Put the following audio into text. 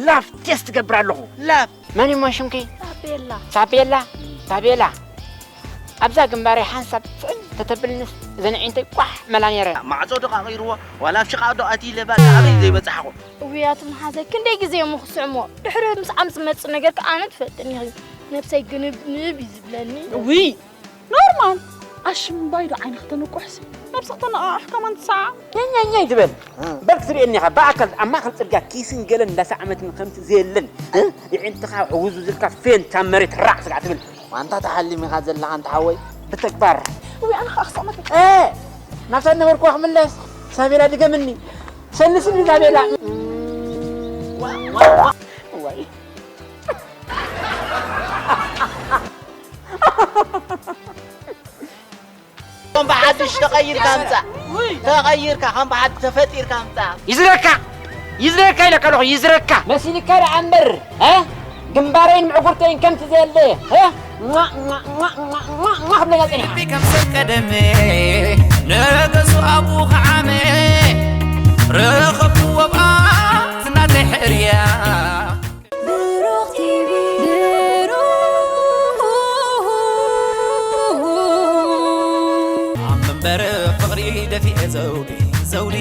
ላፍ ቴስት ትገብር ኣለኹ። ላፍ መን እሞ ሽምኪ? ታቤላ። ታቤላ? ታቤላ? ኣብዛ ግንባረይ ሓንሳብ ጽን ተተብልንስ ዘንዒንተይ ቋሕ መላ ነይረ። ማዕጾ ዶ ቃቒርዎ ዋላ ኣብ ሽቓቕ ዶ ኣትዩ ኢለ ባእ ኣበይ ዘይበጻሕኹ። እውይ ኣቲ መሓዘይ ክንደይ ግዜ እሞ ክስዕሞ ድሕሪ ምስዓም ዝመጽእ ነገር ከኣ ኣነ ትፈልጥኒ ኢኺ። ነብሰይ ግንብ ንብ እዩ ዝብለኒ። እውይ ኖርማል ኣሽምባይ ዶ ዓይንኺ ተንቁሕሲ ነብሲ ክተነቓቕሕ ከማን ትሰዓ። ኛኛኛይ ትበል በል ክትርእየኒ ኢኻ ብኣካል ኣብ ማእከል ጽርግያ ኪስን ገለን እንዳሰዓመትኒ ከምቲ ዘየለን እ? የዒንትኻ ሕውዝ ዝልካ ፌንት ኣብ መሬት ራዕ ስጋዕ ትብል ዋንታ ተሓሊም ኢኻ ዘለኻ ኣንታ ሓወይ። ብተግባር እውይ ኣነ ኸኣ ክስዕመካ እ ናብታ ዝነበርኩዋ ክምለስ ሳቤላ ድገምኒ ሰንስኒ ሳቤላ። ከም ብሓድሽ ተቐይርካ ምጻእ። ተቐይርካ ከም ብሓድሽ ተፈጢርካ ምጻእ። ይዝረካ ይዝረካ ኢለካ ኣለኹ ይዝረካ። መሲልካ ደኣ እምበር እ ግንባረይን ምዕጉርተይን ከምቲ ዘየለ እ ሟ፣ ሟ፣ ሟ፣ ሟ፣ ሟ፣ ሟ ክብለካ ጸኒሓ። ልቢ ከም ሰብ ቀደመ ነገሱ ኣብኡ ከዓመ ረኸብኩዎ ብኣ ዝናተይ ሕርያ። ብሩኽ ቲቪ። ኣብ መንበር ፍቕሪ ደፊኤ ዘውዲ፣ ዘውዲ።